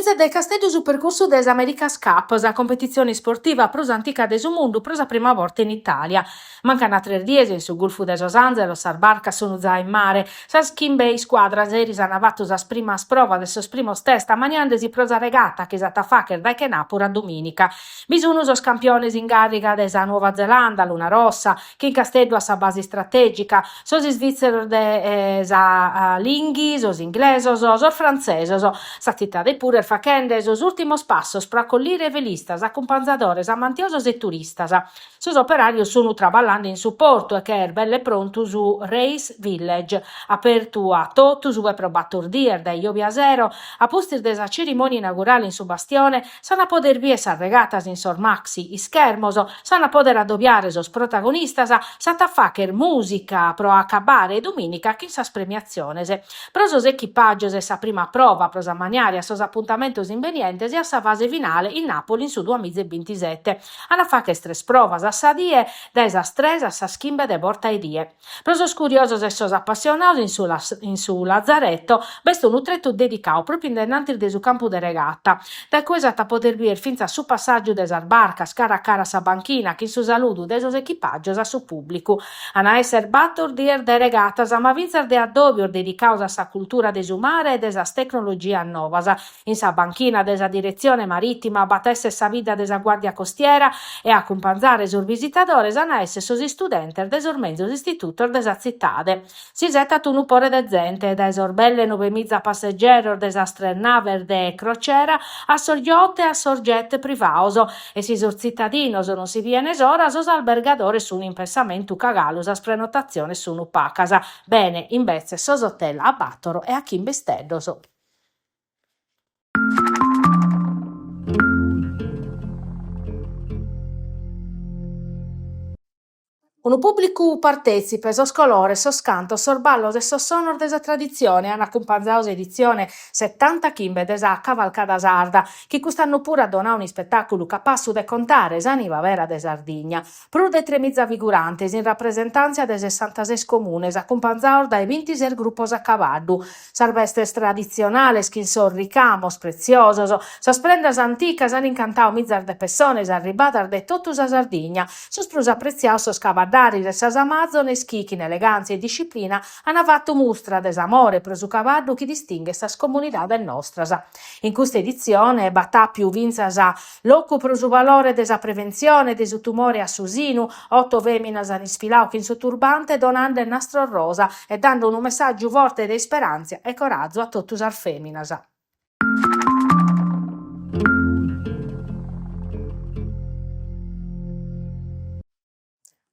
Cumintzat dae Casteddu su percursu de s'America's Cup, sa competitzione isportiva prus antica de su mundu pro sa prima borta in Itàlia. Mancant tres dies e in su Gulfu de sos Ànzelos sas barcas sunt zai in mare. Sas chimbe iscuadras eris ant fatu sas primas provas e sos primos test ammaniende·si pro sa regata chi s'at a fàghere dae chenàpura a dumìnica. Bi sunt sos campiones in càrriga de sa Nuova Zelanda, Luna Rossa, chi in Casteddu at sa base istratègica, sos isvìtzeros de sa Linghi, sos inglesos, sos frantzesos. Sa tzitade puru est faghende sos ùrtimos passos pro acollire velistas, acumpanzadores, amantiosos e turistas. Sos operàrios sunt traballende in su portu e che est belle prontu su Race Village, apertu a totus ue pro bator dies dae jòbia sero, a pustis de sa cerimònia inaugurale in su Bastione, S'an a poder bier sas regatas in sos maxi ischermos, s'an a poder adobiare sos protagonistas, s'at a fagher mùsica pro acabbare dumìnica chin sas premiatziones. Pro sos echipàgios est sa prima prova pro s'ammaniare a sos apuntamentos imbenientes e a sa fase finale in Nàpoli in su duamiza e bintisete. An a fagher tres provas a sa die, dae sas tres a sas chimbe de borta 'e die. Pro sos curiosos e sos apassionados in su in su Lazzaretto b'est unu tretu dedicadu pròpiu in denantis de su campu de regata. Dae cue s'at a poder bier fintzas su passàgiu de sas barcas cara a cara a sa banchina chin su saludu de sos echipàgios a su pùblicu. An a esser bator dies de regatas ma fintzas de addòbios dedicados a sa cultura de su mare e de sas tecnologias novas. In sa banchina de sa diretzione marìtima b'at a èssere sa bidda de sa Guàrdia Costiera e a acumpanzare sos visitadores an a èssere sos istudentes de sos menzus istitutos de sa tzitade. S'isetat unu pore de zente, dae sos belle novemiza passegeros de sas tres naves de crociera a sos yacht e a sos jet privados. E si sos tzitadinos non si bien s'ora, sos albergadores sun in pensamentu ca galu sas prenotatziones sun pacas. Bene, imbetzes, sos hotel a bàtoro e a chimbe isteddos. Unu pùblicu partètzipe, sos colores, sos cantos, sos ballos e sos sonos de sa traditzione an acumpanzadu s'editzione setantachimbe de sa Cavalcada Sarda, chi cust'annu puru at donadu un'ispetàculu capassu de contare s'ànima bera de Sardigna. Prus de tremiza figurantes in rapresentàntzia de sessantases comunes, acumpanzados dae bintises grupos a cabaddu. Sas bestes traditzionales chin sos ricamos pretziosos, sas prendas anticas an incantadu mizas de pessones arribadas de totu sa Sardigna, sos prus apretziados sos cabaddaris e sas amazones chi, chin elegàntzia e disciplina, an fatu mustra de s'amore pro su cabaddu chi distinghet sas comunidades nostras. In custa editzione b'at àpiu fintzas locu pro su valore de sa preventzione de su tumore a su sinu, oto fèminas an isfiladu chin su turbante donande nastros rosa e dande unu messàgiu forte de isperàntzia e corazu a totu sas fèminas.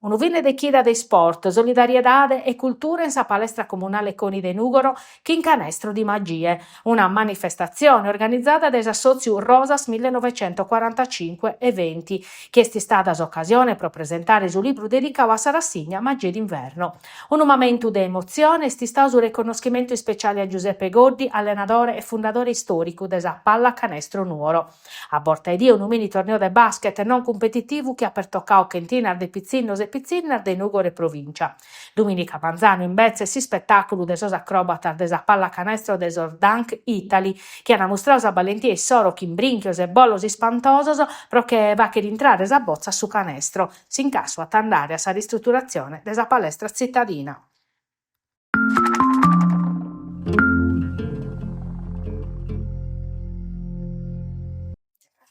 Unu fine de chida de isport, solidariedade e cultura in sa palestra comunale Coni de Nùgoro chin Canestro di Magie, una manifestatzione organizada dae s'assòtziu Rosas millenovecentoquarantacinque Eventi, chi est istada s'ocasione pro presentare su libru dedicadu a sa rassigna Magie d'inverno. Unu mamentu de emotzione est istadu su reconnoschimentu ispeciale a Giuseppe Goddi, allenadore e fundadore istòricu de sa Pallacanestro Nuoro. A borta 'e die unu mini torneu de basket non cumpetitivu chi at pertocadu chentinas de pitzinnos e pitzinnas de Nùgoro e provìncia. Dumìnica manzanu imbetzes s'ispetàculu de sos acròbatas de sa pallacanestro de sos Dunk Italy chi ant mustradu sa balentia issoro chin brìnchios e bolos ispantosos pro che fàghere intrare sa botza a su canestro. S'incassu at a andare a sa ristruturatzione de sa palestra tzitadina.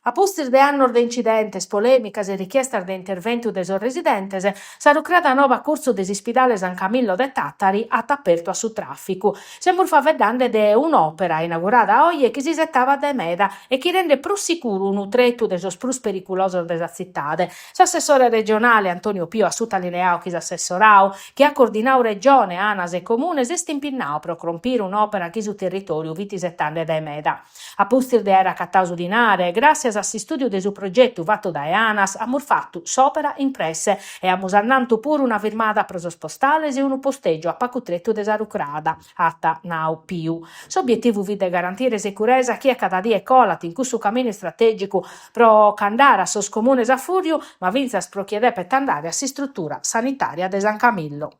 A pustis de annos de incidentes, polèmicas e richiestas de interventu de sos residentes, sa rucrada noba a curtzu de s'ispidale San Camillo de Tàtari at apertu a su tràficu. Semus faeddende de un'òpera inaugurada oje chi s'isetabat dae meda e chi rendet prus sicuru unu tretu de sos prus periculosos de sa tzitade. S'assessore regionale Antonio Piu at sutalineadu chi s'assessoradu chi at coordinadu Regione, Anas e Comunes, est impinnadu pro crompire un'òpera chi su territòriu fit isetende dae meda. A pustis de àere acatadu su dinare, gràssias a s'istùdiu de su progetu fatu dae Anas, amus fatu s'òpera in presse e amus annantu puru una firmada pro sos postales e unu postègiu a pagu tretu de sa rucrada, at nau Piu. S'obietivu fit de garantire securesa a chie cada die colat in cussu caminu istratègicu pro ch'andare a sos comunes a fùrriu, ma fintzas pro chie depet andare a s'istrutura sanitària de San Camillo.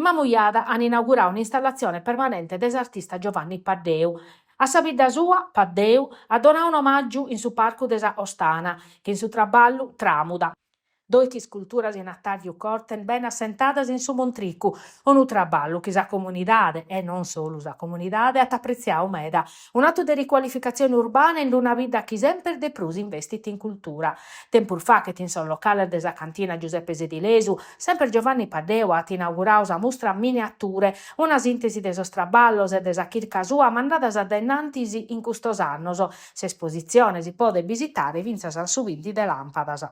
In Mamujada an inauguradu un'installatzione permanente de s'artista Giovanni Paddeu. A sa bidda sua, Paddeu at donadu un'omàgiu in su parcu de sa Ostana, chin su traballu Tràmuda. Doichi isculturas in atàrju Corten bene assentadas in su montricu, unu traballu chi sa comunidade, e non solu sa comunidade, at apretziadu meda. Un'atu de ricualificatzione urbana in una bidda chi semper de prus investit in cultura. Tempus faghet in sos locales de sa cantina Giuseppe Sedilesu, semper Giovanni Paddeu at inauguradu sa mustra Miniature, una sìntesi de sos traballos e de sa chirca sua mandadas a dae in antis in custos annos. S'espositzione si podet bisitare fintzas a su binti de làmpadas.